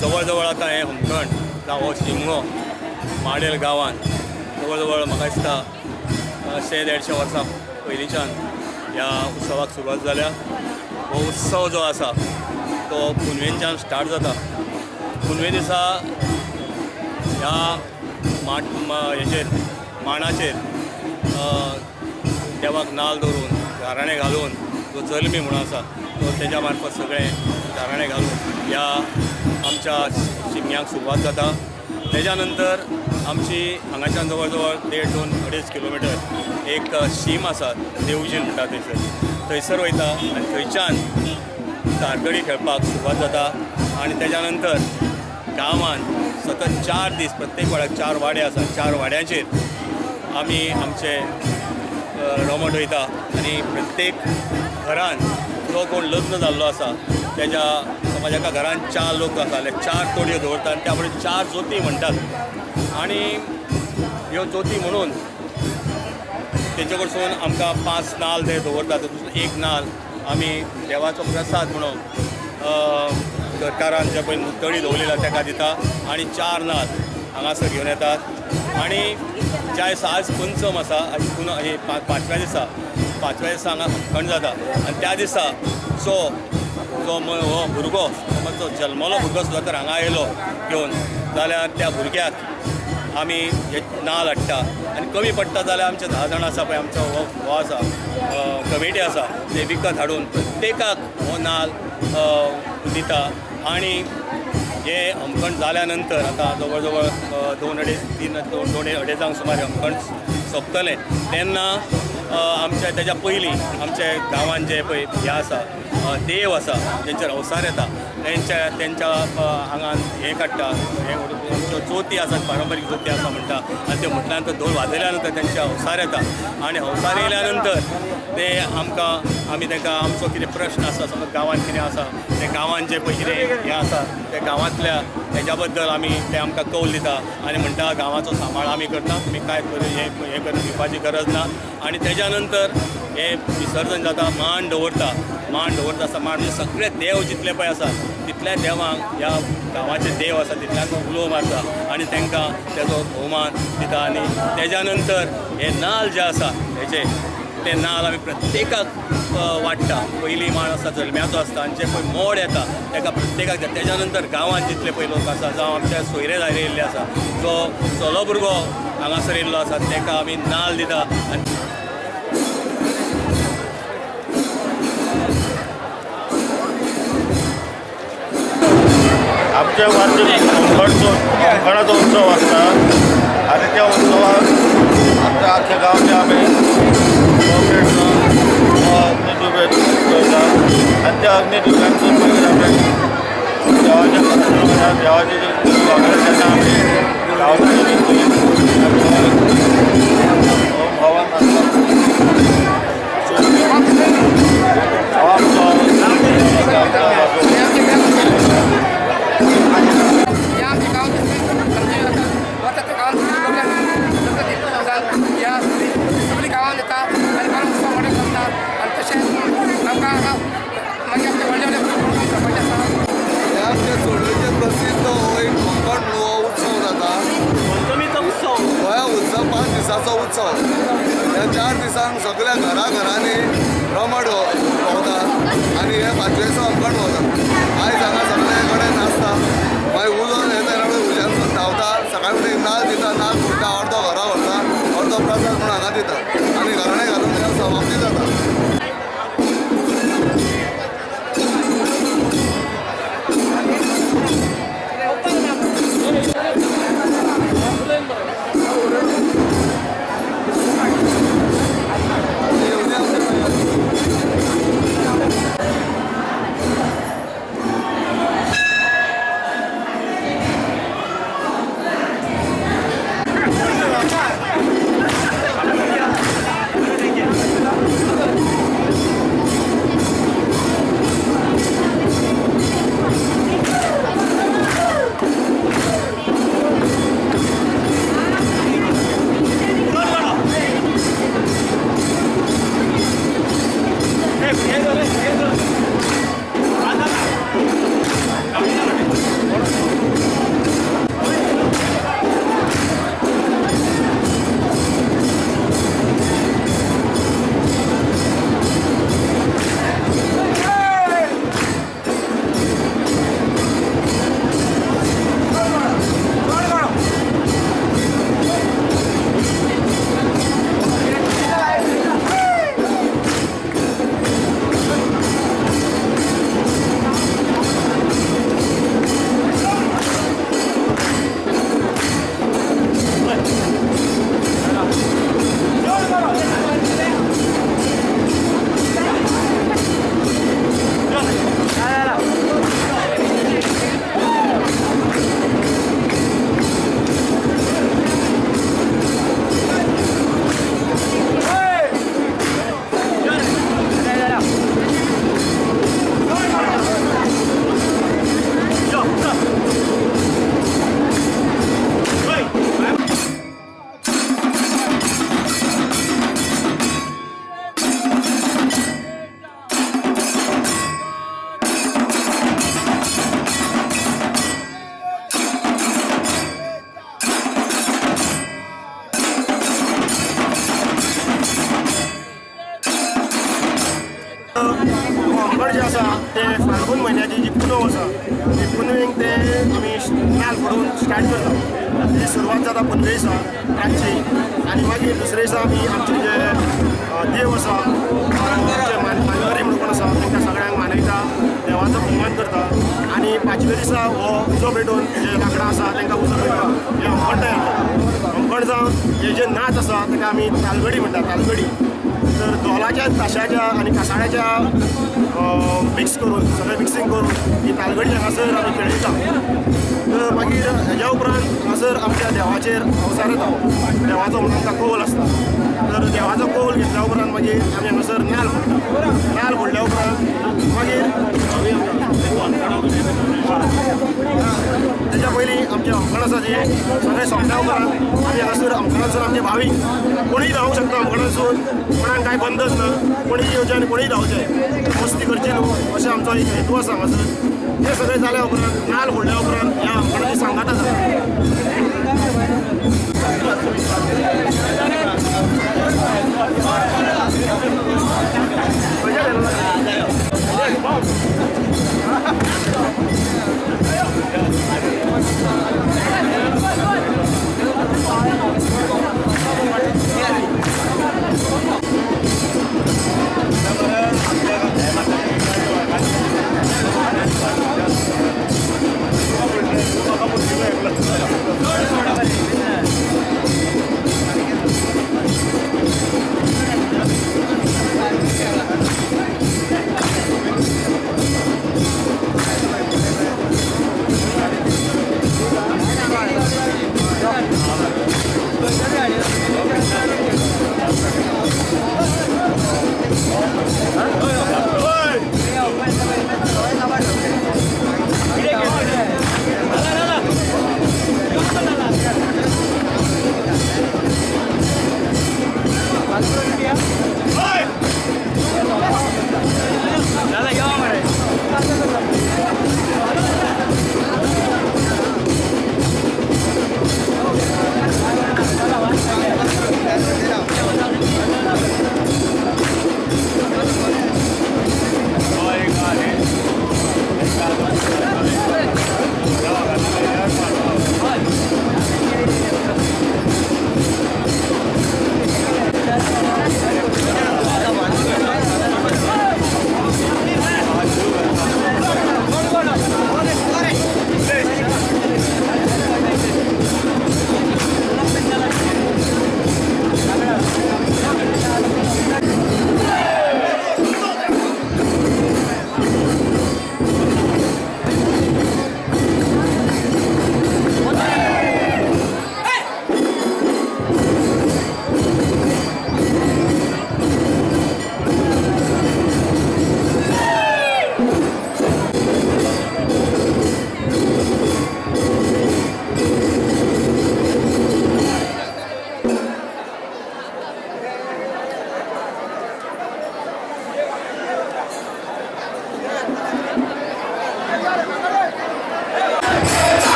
जवळ जवळ आतां हें होमखण जावं हो शिगमो माडेल गांवांत जवळ जवळ म्हाका दिसता 100-150 वर्सां पयलींच्यान ह्या उत्सवाक सुरवात जाल्या. हो उत्सव जो आसा तो पुनवेच्यान स्टार्ट जाता. पुनवे दिसा ह्या हेचेर माणाचेर देवाक नाल दवरून गाराणें घालून जो जल्मी म्हणून आसा तो तेज्या मार्फत सगळें गाराणें घालून ह्या आमच्या शिगम्याक सुरवात जाता. तेज्या नंतर आमची हांगाच्यान जवळ जवळ 1.5-2 2.5 किलोमिटर एक शीम आसा, देवजीन म्हणटा थंयसर, थंयसर वयता आनी थंयच्यान तारगडी खेळपाक सुरवात जाता. आनी तेज्या नंतर गांवांत सतत 4 दीस प्रत्येक वाड्याक 4 वाडे आसा, 4 वाड्यांचेर आमी आमचे रोमट वयता आनी प्रत्येक घरान जो कोण लग्न जाल्लो आसा तेज्या समज एका घरान 4 लोक आसा जाल्यार 4 तोडयो दवरता आनी त्या बरोबर 4 जोती म्हणटात आनी ह्यो जोती म्हणून तेजे कडसून आमकां 5 नाल ते दवरतात. तातूंत 1 नाल आमी देवाचो प्रसाद म्हणून घरकारान जे पळय तळी दवरलेली आसा ताका दिता आनी 4 नाल हांगासर घेवन येतात. आनी ज्या दिसा आज पंचम आसा, आज पुनव हे पांचव्या दिसा, पांचव्या दिसा हांगा होमखण जाता आनी त्या दिसा जो जो हो भुरगो समज जो जल्मलो भुरगो सुद्दां तर हांगा येयलो घेवन जाल्यार त्या भुरग्याक आमी हे नाल हाडटा आनी कमी पडटा जाल्यार आमचे 10 जाणां आसा पळय आमचो हो आसा कमिटी आसा ते विकत हाडून प्रत्येकाक हो नाल दिता. आनी हे होमखण जाल्या नंतर आतां जवळ जवळ 2-2.5 3 2-2.5 सुमार होमखण सोंपतलें तेन्ना आमच्या तेज्या पयलीं आमच्या गांवांत जे पळय हे आसा देव आसा जेंचेर अवसार येता तेंच्या तेंच्या आंगान हें काडटा, हें आमच्यो जोती आसात पारंपारीक जोती आसा म्हणटा आनी ते म्हटल्या नंतर धोल वाजयल्या नंतर तेंच्या अवसार येता आनी अवसार येयल्या नंतर ते आमकां आमी तांकां आमचो कितें प्रश्न आसा समज गांवांत कितें आसा ते गांवांत जे पळय कितें हें आसा ते गांवांतल्या तेज्या बद्दल आमी ते आमकां कौल दिता आनी म्हणटा गांवाचो सांबाळ आमी करता, तुमी कांय हें करून दिवपाची गरज ना. आनी तेज्या नंतर हें विसर्जन जाता, मांड दवरता, मांड दवरता आसता. मांड म्हणजे सगळे देव जितले पळय आसा तितल्या देवांक ह्या गांवाचे देव आसा तितल्यांक उलो मारता आनी तांकां तेजो भोवमान दिता. आनी तेज्या नंतर हे नाल जे आसा हेचे ते नाल आमी प्रत्येकाक वांट्टा. पयली मांड आसता जल्म्याचो आसता आनी जे पळय मोड येता ताका प्रत्येकाक दिता. तेज्या नंतर गांवांत जितले पळय लोक आसा जावं आमच्या सोयरे धायरे येयल्ले आसा जो चलो भुरगो हांगासर येयल्लो आसा ताका आमी नाल दिता. आनी आमच्या वार्षिक होमखणाचो उत्सव आसता आनी त्या उत्सवाक आमच्या आख्या गांवचे आमी अग्निदिव्य दवरता आनी त्या अग्निदिव्यांतून मागीर आमी देवाच्या देवाचे जे तेन्ना आमी गांवचे होम हवन आसता. सगळी गांवांत येता आनी बरो उत्सव मोठे करता आनी तशेंच आमकां हांगा मागीर आमचे व्हडले व्हडले प्रोग्राम जावपाचे आसा. हे आमच्या चोडणचे प्रसिद्ध हो एक होमखण म्हणून हो उत्सव जाता. हो उत्सव 5 दिसाचो उत्सव. ह्या 4 दिसांक सगळ्या घरा घरांनी रमट भोंवता आनी हे पांचवे दिसा होमखण भोंवता. आयज हांगा सगळे कडेन नाचता, मागीर उजो येता उज्यानसून धांवता, सकाळी फुडें नाल दिता, नाल फोडटा, अर्दो घरा व्हरता, अर्दो प्रसाद म्हणून हांगा दिता आनी घराणें घालून समाप्ती जाता. होमखण जें आसा तें फाल्गून म्हयन्याची जी पुनव आसा ती पुनवेक ते आमी नाल फोडून स्टार्ट करता. तेजी सुरवात जाता पुनवे दिसा रातची आनी मागीर दुसरे दिसा आमी आमचे जे देव आसा, आमचे मानकरी म्हणून कोण आसा, तांकां सगळ्यांक मानयता, देवाचो भोवमान करता आनी पांचव्या दिसा हो उजो पेटोवन जे लांकडां आसा तांकां उजो पेटोवन हें होमखण तयार जाता. होमखण जावन हे जे नाच आसा ताका आमी तालगडी म्हणटा. तालगडी तर धोलाच्या, ताशाच्या आनी कासाळ्याच्या मिक्स करून, सगळें मिक्सिंग करून ही तालगडी हांगासर आमी खेळयता. तर मागीर हेज्या उपरांत हांगासर आमच्या देवाचेर अवसार येता. देवाचो म्हणून आमकां कौल आसता. तर देवाचो कौल घेतल्या उपरांत मागीर आमी हांगासर नाल फोडटा. नाल फोडल्या उपरांत मागीर तेच्या पयलीं आमचें होमखण आसा जें सगळें सोंपल्या उपरांत आमी हांगासर होमखणासून आमचे भावीक कोणीय धांवूंक शकता. होमखणासून कोणाक कांय बंदच ना, कोणीय येवचें आनी कोणीय धांवचें, मस्ती करची न्हू अशें आमचो एक हेतू आसा हांगासर. तें सगळें जाल्या उपरांत नाल फोडल्या उपरांत ह्या होमखणाची सांगात आसा.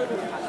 करता.